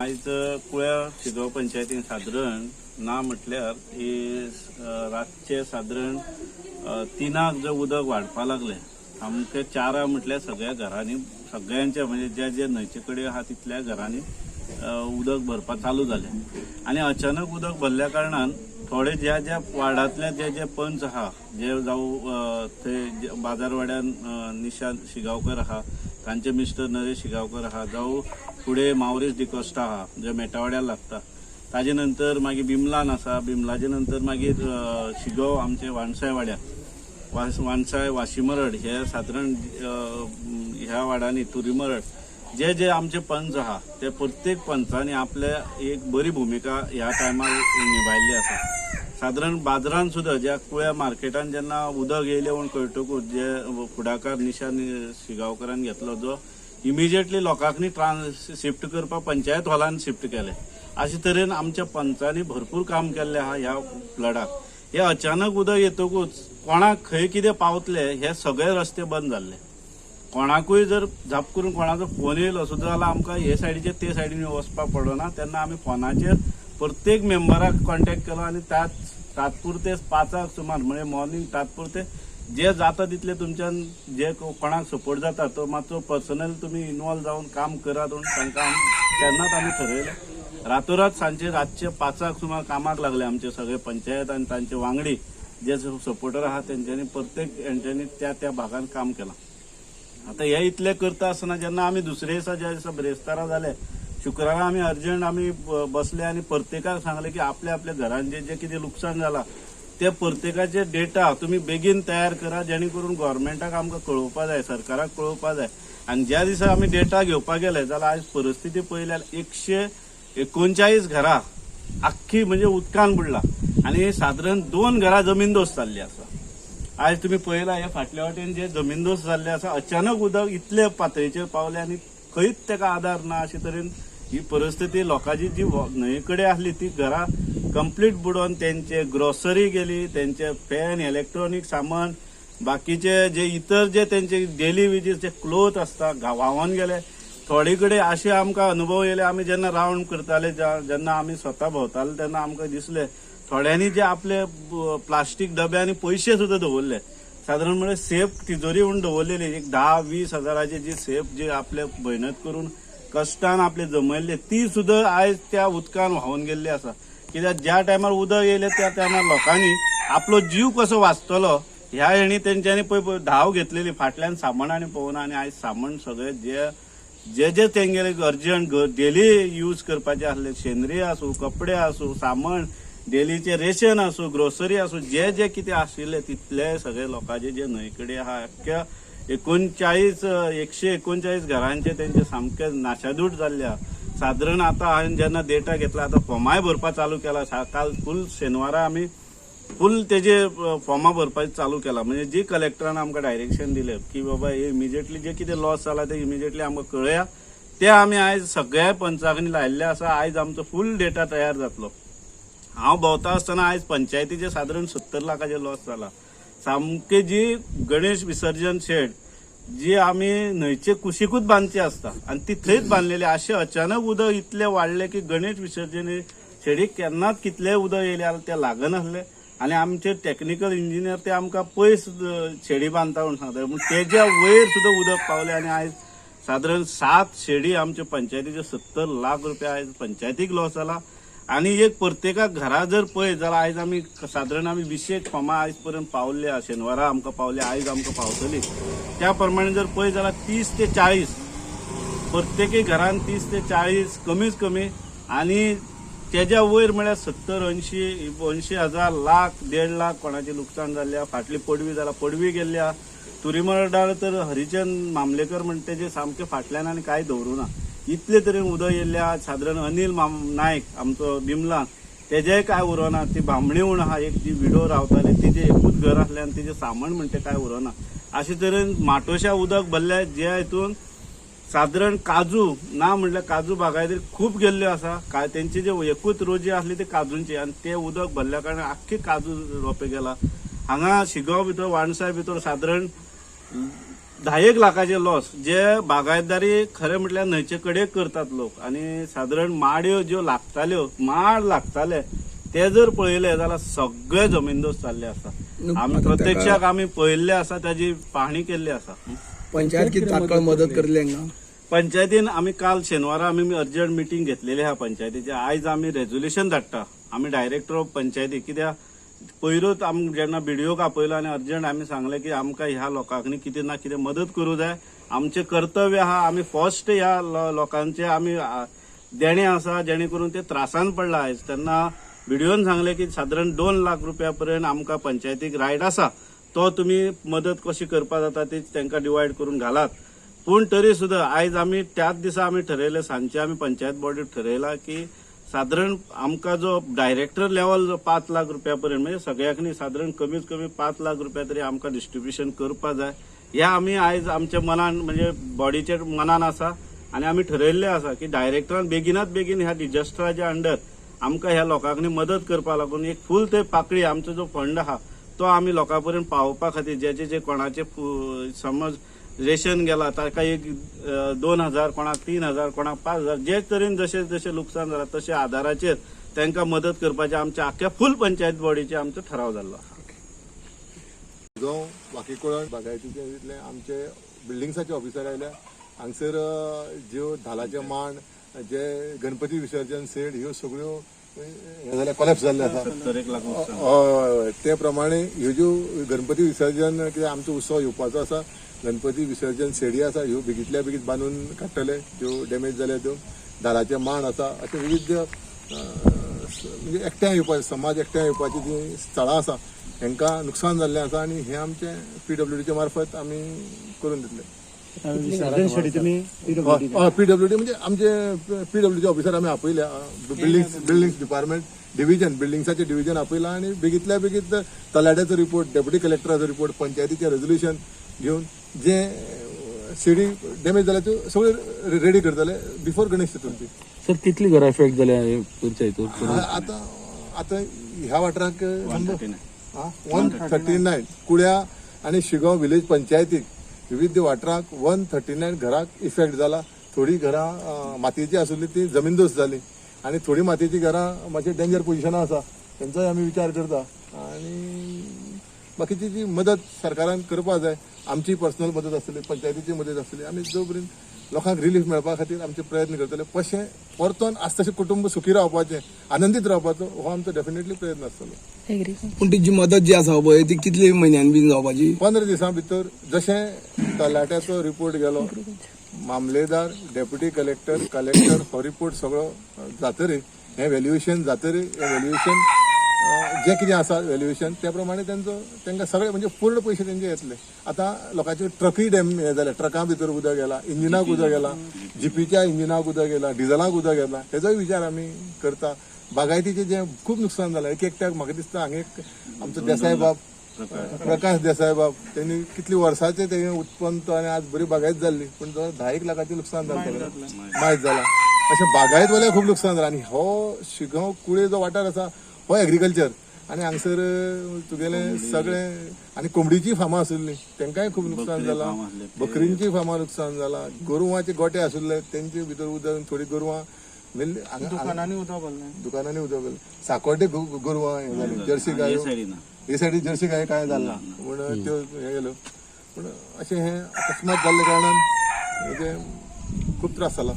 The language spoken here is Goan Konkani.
आयज कुळ्या शिगांव पंचायतीन सादारण ना म्हटल्यार ही रातचे सादारण 3 जे उदक वाडपा लागले, सामके 4 म्हटल्यार सगळ्या घरांनी, सगळ्यांच्या म्हणजे जे जे न्हंयचे कडेन आहा तितल्या घरांनी उदक भरपा चालू जालें. आनी अचानक उदक भरल्या कारणान थोडे ज्या ज्या वार्डांतले जे जे पंच आहा, जे जावं ते बाजारवाड्यान निशा शिगांवकर आहा, तांचे मिस्टर नरेश शिगांवकर आहा, जावं फुडें मावरीस डिकोस्टा आहा जे मेटावाड्यार लागता, ताजे नंतर मागीर बिमलान आसा, बिमलाचे नंतर मागीर शिगांव आमचे वाणसाय वाड्यार, वाणसाय वाशीमरड हे सादारण ह्या वाड्यांनी तुरीमरड जे जे आमचे पंच आहा ते प्रत्येक पंचांनी आपले एक बरी भुमिका ह्या टायमार निभायल्ली आसा. सादारण बाजारान सुद्दां ज्या कुळ्या मार्केटान जेन्ना उदक येयलें म्हूण कळटकूच जे फुडाकार निशा शिगांवकरान घेतलो, जो इमिजिएटली लोकांनी शिफ्ट करपाक पंचायत हॉलान शिफ्ट केले. अशे तरेन आमच्या पंचांनी भरपूर काम केल्लें आहा ह्या फ्लडाक. हे अचानक उदक येतकूच कोणाक खंय कितें पावतले हे सगळे रस्ते बंद जाल्ले. कोणाकूय जर झाप करून कोणाचो फोन येयलो सुद्दां जाल्यार आमकां हे सायडीचे ते सायडीन वचपाक पडना. तेन्ना आमी फोनाचेर प्रत्येक मेंबराक कॉन्टेक्ट केलो आनी तात्पुरते 5 सुमार म्हणजे मॉर्निंग तात्पुरते जे जाता तितले तुमच्यान जे कोणाक सपोर्ट जाता तो मातसो पर्सनल तुमी इनवॉल्व जावन काम करात म्हूण तांकां तेन्नाच आमी ठरयलें. रातोरात सांजचे रातचे 5 सुमार कामाक लागले आमचे सगळे पंचायत आनी तांचे वांगडी जे सपोर्टर आहा तेंच्यांनी प्रत्येक हेंच्यांनी त्या त्या भागान काम केलां. आतां हे इतलें करता आसतना जेन्ना आमी दुसरे दिसा ज्या दिसा ब्रेस्तारा जाले, शुक्रारा आमी अर्जंट आमी बसले आनी प्रत्येकाक सांगलें की आपल्या आपल्या घरांचें जें कितें लुकसाण जालां ते प्रत्येकाचे डेटा तुमी बेगीन तयार करा, जेणे करून गोवोरमेंटाक आमकां कळोवपा जाय, सरकाराक कळोवपा जाय. आनी ज्या दिसा आमी डेटा घेवपाक गेले जाल्यार आयज परिस्थिती पळयल्यार 139 घरां आख्खी म्हणजे उदकान बुडला आनी सादारण 2 घरां जमीनदोस्त जाल्ली आसा. आयज तुमी पळयला हे फाटल्या वाटेन जे जमीनदोस्त जाल्ले आसा, अचानक उदक इतले पातळेचेर पावले आनी खंयच तेका आदार ना. अशे तरेन ही परिस्थिती लोकांची जी न्हंये कडेन आसली ती घरां कंप्लीट बुडोवन तेंचे ग्रोसरी गेली, तेंचे फॅन, इलेक्ट्रॉनीक सामान, बाकीचे जे इतर जे तेंचे डेली वेजीस जे क्लोथ आसता व्हांवन गेले. थोडे कडेन अशे आमकां अनुभव येयले, आमी जेन्ना रावंड करताले, जेन्ना आमी स्वता भोंवताले तेन्ना आमकां दिसले थोड्यांनी जे आपले प्लास्टीक डब्यांनी पयशे सुद्दां दवरले. सादारण म्हळ्यार सेफ तिजोरी म्हूण दवरलेली एक 10-20 हजाराची जी सेफ जी आपले मेहनत करून कश्टान आपले जमयल्ले ती सुद्दां आयज त्या उदकान व्हांवन गेल्ली आसा. कित्याक ज्या टायमार उदक येयलें त्या टायमार लोकांनी आपलो जीव कसो वाचतलो ह्या हेणी तेंच्यांनी पळय धांव घेतलेली, फाटल्यान सामान आनी पळोवना. आनी आयज सामान सगळें जे जे जे तेंगेले अर्जंट डेली यूज करपाचे आसले, शेंद्री आसूं, कपडे आसूं, सामान डेलीचे रेशन आसूं, ग्रोसरी आसूं, जे जे कितें आशिल्ले तितले सगळे लोकांचे जे न्हंय कडेन आहा अख्ख्या 139 घरांचे तेंचे सामके नाशादूट जाल्ले आहा. सादारण आतां हांवें जेन्ना डेटा घेतला, आतां फॉर्माय भरपा चालू केला. काल फूल शेनवारा आमी फूल तेजे फॉर्मां भरपाक चालू केला. म्हणजे जी कलेक्टरान आमकां डायरेक्शन दिलें की बाबा हे इमिजिएटली जे कितें लॉस जाला ते इमिजिएटली आमकां कळया, ते आमी आयज सगळ्या पंचांनी लायिल्ले आसा. आयज आमचो फूल डेटा तयार जातलो. हांव भोंवता आसतना आयज पंचायतीचे सादारण 70 लाखाचे लॉस जाला. सामके जी गणेश विसर्जन शेड जी आमी न्हंयचे कुशीकूच बांदची आसता आनी ती थंयच बांदलेली, अशें अचानक उदक इतलें वाडलें की गणेश विसर्जन शेडीक केन्नाच कितलें उदक येयलें जाल्यार तें लागनासलें. आनी आमचे टॅक्निकल इंजिनियर ते आमकां पयस शेडी बांदता म्हूण सांगता, पूण तेज्या वयर सुद्दां उदक पावलें. आनी आयज सादारण 7 शेडी आमचे पंचायतीचे 70 लाख रुपया आयज पंचायतीक लॉस जाला. आनी एक प्रत्येकाक घरा जर पळयत जाल्यार आयज आमी सादारण आमी 20 फॉर्मां आयज पर्यंत पावल्ले, शेनवारा आमकां पावले, आयज आमकां पावतली. त्या प्रमाणे जर पळयत जाल्यार 30 ते 40 प्रत्येकी घरान 30 ते 40 कमीत कमी, आनी तेज्या वयर म्हळ्यार 70, 80, 80 हजार, लाख, 1.5 लाख कोणाचें लुकसाण जाल्लें आहा. फाटली पडवी जाला, पडवी गेल्ली आहा. तुरीमरडार तर हरिचंद मामलेकर म्हणटा तेजे सामकें फाटल्यान आनी कांय दवरूं ना, इतले तरेन उदक येयल्लें आहा. सादारण अनिल नायक आमचो बिमला तेजेय कांय उरोना. ती बामणी म्हूण आहा एक जी विडो रावताली, तिजें एकूच घर आसलें आनी तिजें सामान म्हणटा कांय उरोना. अशे तरेन माटोश्या उदक भरल्या, ज्या हितून सादारण काजू ना म्हणल्यार काजू बागायतीर खूब गेल्ल्यो आसा. काय तेंचे जे एकूच रोजी आसली ते काजूंची, आनी ते उदक भरल्या कारणान आख्खे काजू रोपे गेला. हांगा शिगांव भितर वाणसाय भितर सादारण 10 लाखाचे लॉस जे बागायतदारी खरें म्हटल्यार न्हंयचे कडेक करतात लोक आनी सादारण माडयो ज्यो लागताल्यो, माड लागताले ते जर पळयले जाल्यार सगळे जमीनदोस्त जाल्ले आसा. आमी प्रत्यक्षाक आमी पळयल्ले आसा, ताजी पाहणी केल्ली आसा. पंचायत कितें तात्काळ मदत करतली हांगा? पंचायतीन आमी काल शेनवारा आमी अर्जंट मिटींग घेतलेली आहा पंचायतीची. आयज आमी रेजोल्युशन धाडटा आमी डायरेक्टर ऑफ पंचायती, कित्याक पयरूच आमी जेन्ना बीडीओक आपयलो आनी अर्जंट आमी सांगलें की आमकां ह्या लोकांनी कितें ना कितें मदत करूं जाय, आमचें कर्तव्य आहा, आमी फर्स्ट ह्या लोकांचे आमी देणें आसा जेणे करून ते त्रासान पडला आयज. तेन्ना बीडीओन सांगलें की सादारण 2 लाख रुपया पर्यंत आमकां पंचायतीक रायट आसा, तो तुमी मदत कशी करपा जाता ती तांकां डिवायड करून घालात. पूण तरी सुद्दां आयज आमी त्याच दिसा आमी ठरयलें, सांजचे आमी पंचायत बॉडीक ठरयलां की सादारण आमकां जो डायरेक्टर लेवल जो 5 लाख रुपया पर्यंत, म्हणजे सगळ्यांक न्ही, सादारण कमीत कमी 5 लाख रुपया तरी आमकां डिस्ट्रिब्युशन करपा जाय. हे आमी आयज आमच्या मनान म्हणजे बॉडीच्या मनान आसा आनी आमी ठरयल्लें आसा की डायरेक्टरान बेगिनात बेगीन ह्या डिजास्टराच्या अंडर आमकां ह्या लोकांनी मदत करपा लागून एक फूल ते पाकळी आमचो जो फंड आहा तो आमी लोकां पर्यंत पावोवपा खातीर जेजे जे कोणाचे समज रेशन गेला ताका एक 2,000, कोणाक 3,000, कोणाक 5,000, जे तरेन जशें जशें लुकसाण जाला तशें आदाराचेर तांकां मदत करपाचें आमच्या आख्ख्या फूल पंचायत बॉडीचे आमचो ठराव जाल्लो आसा. जावं वाकीकुळण बागायतीचे आमचे बिल्डिंग्साचे ऑफिसर आयल्या हांगसर, ज्यो धालाचे मांड, जे गणपती विसर्जन सेड, ह्यो सगळ्यो हे जाल्या, कोलॅप्स जाल्ले आसा. 70 लाख लुकसाण. हय हय हय, ते प्रमाणे ह्यो ज्यो गणपती विसर्जन, कित्याक आमचो उत्सव येवपाचो आसा, गणपती विसर्जन सेडी आसा, ह्यो बेगीतल्या बेगीत बांदून काडटले ज्यो डॅमेज जाल्या त्यो. धालाचे मांड आसा, अशे विविध म्हणजे एकठांय येवपा, समाज एकठांय येवपाची जीं स्थळां आसा हेंकां नुकसान जाल्लें आसा आनी हें आमचें पीडब्ल्यूडीच्या मार्फत आमी करून दितले. पीडब्ल्यूडी म्हणजे आमचे पीडब्ल्यूडीचे ऑफिसर आमी आपयल्या, बिल्डिंग्स डिपार्टमेंट डिव्हिजन, बिल्डिंग्साचे डिव्हिजन आपयला आनी बेगीतल्या बेगीत तलाट्याचो रिपोर्ट, डेप्युटी कलेक्टराचो रिपोर्ट, पंचायतीचें रेजोल्युशन घेवन जे सीडी डॅमेज जाल्या त्यो सगळ्यो रेडी करतले बिफोर गणेश चतुर्थी. सर, कितली घरां इफेक्ट जाल्या हे करच्या हितून? आतां आतां ह्या वाठाराक 139. 139 कुळ्या आनी शिगांव विलेज पंचायतीक विविध वाठाराक 139 घराक इफेक्ट जाला. थोडी घरां मातयेची आसली ती जमीनदोस्त जाली आनी थोडी मातयेची घरां मातशे डेंजर पोजिशनां आसा, तेंचोय आमी विचार करता आनी बाकीची जी मदत सरकारान करपा जाय, आमची पर्सनल मदत आसतली, पंचायतीची मदत आसतली, आमी जो पर्यंत लोकांक रिलीफ मेळपा खातीर आमचे प्रयत्न करतले. पशें परतोन आसा तशें कुटुंब सुखी रावपाचें, आनंदीत रावपाचो हो आमचो डेफिनेटली प्रयत्न आसतलो. पूण ती जी मदत जी आसा पळय ती कितले म्हयन्यान बीन जावपाची? 15 दिसां भितर जशें तलाट्याचो रिपोर्ट गेलो, मामलेदार, डेप्युटी कलेक्टर, कलेक्टर हो रिपोर्ट सगळो जातरी, हें व्हॅल्युएशन जातरी, हें व्हॅल्युएशन जें कितें आसा व्हॅल्युएशन त्या प्रमाणे तेंचो तांकां सगळे म्हणजे पूर्ण पयशे तेंचे येतले. आतां लोकांचे ट्रकूय डॅम हे जाले, ट्रकां भितर उदक गेला, इंजिनाक उदक गेला, जिपीच्या इंजिनाक उदक गेला, डिझलाक उदक गेला, तेजोय विचार आमी करता. बागायतीचें जें खूब नुकसान जालां, एक एकट्याक म्हाका दिसता हांगा एक आमचो देसाय बाब, प्रकाश देसाय बाब, तेणी कितली वर्साचे तें उत्पन्न आनी आज बरी बागायत जाल्ली, पूण तो 10 लाखाचें नुकसान जालें, मायज जाला. अशें बागायत वाल्याक खूब नुकसान जालां. आनी हो शिगांव कुळे जो वाठार आसा हो एग्रीकल्चर आनी हांगसर तुगेलें सगळें आनी कोंबडीची फार्मां आशिल्लीं तेंकांय खूब नुकसान जालां, बकरींची फार्मां नुकसान जालां, गोरवांचे गोटे आशिल्ले तेंचे भितर उदक, थोडीं गोरवां दुकानांनी उदक भरलें, दुकानांनी उदक भरलें, साकोड्डे गोरवां हें जालीं, जर्सी गायो हे सायडीन जर्सी गाय कांय जालें ना पूण त्यो हें गेल्यो. पूण अशें हें अकस्मात जाल्ल्या कारणान म्हणजे खूब त्रास जाला.